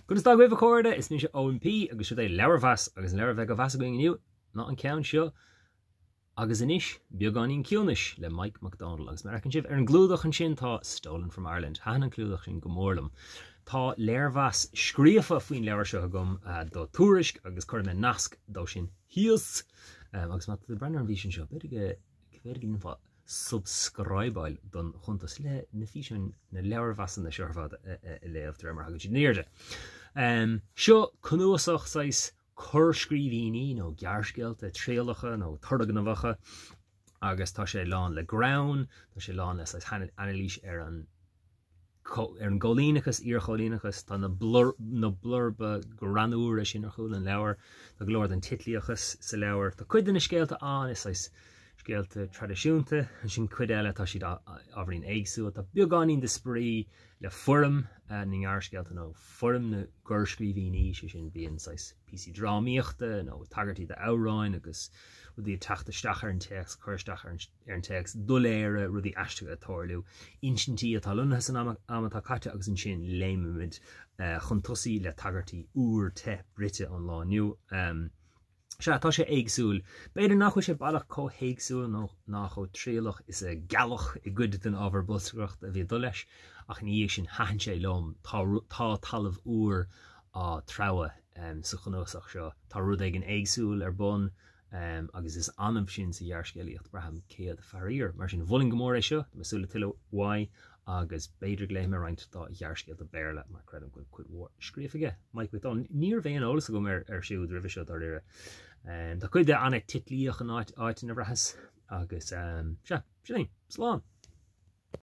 Conas tá agaibh a chairde? Is mise Eoin P agus seo é Leabharmheas agus an leabhar a bheidh á mheas againn inniu ná an ceann seo Agus anois, beagáinín ciúnais le Mike McDonald agus mar a fheiceann sibh ar an gclúdach ansin tá Stolen from Ireland. Thaitin an clúdach sin go mór liom. Tá léirmheas scríofa faoin leabhar seo agam do Tuairisc agus cuirfidh mé nasc dó sin thíos. Agus má tá tú ag breathnú ar an bhfíseán seo, b'fhéidir go b'fhéidir go ndéanfá subscribeáil don chuntas le na físeáin, na leabharmheasanna seo ar fad a léamh de réir mar a thagann siad in airde. Seo cnuasach saghas corrscríbhinní nó gearrscéalta trialacha nó turgnamhacha agus tá sé lán le greann, tá sé lán le saghas anailís ar an ar an gcoilíneachas, iarchoilíneachas, tá na na blurba greannúra sin ar chúl an leabhair, tá go leor den Titlíochas sa leabhar, tá cuid de na scéalta ann, is saghas scéalta traidisiúnta, ansin cuid eile tá siad ábhairín éagsúil, tá beagáinín de spraoi le foirm na ngearrscéalta nó foirm na gcorrscríbhinní, sé sin bíonn saghas píosaí drámaíochta nó tagairtí d'amhráin agus rudaí ag teacht isteach ar an téacs, cur isteach ar an téacs, doiléire, rudaí aisteacha ag tarlú, insintí atá lonnaithe san am atá caite agus ansin léimimid chun tosaigh le tagairtí úr te bruite ón lá inniu. Sea, tá sé éagsúil. B'fhéidir nach bhfuil sé baileach chomh héagsúil nó ná chomh trialach is a gealladh i gcuid den ábhar bolscaireachta a bhí ag dul leis, ach ina dhiaidh sin thaitin sé liom. Tá tá talamh úr á treabhadh sa chnuasach seo. Tá rud éigin éagsúil ar bun agus is annamh sin sa ghearrscéalaíocht, braithim, céad faraor. Mar sin, mholfainn go mór é seo. Tá mé ag súil le tuilleadh uaidh. agus b'fhéidir go léifidh mé roinnt dá ghearrscéalta Béarla mar creidim go bhfuil cuid mhór scríofa aige. Mike McDonald, ní raibh aon eolas agam air air siúd roimhe seo dáiríre. Tá cuid de an-Titlíoch in áit áiteanna a bhraitheas agus sea, sin é. Slán!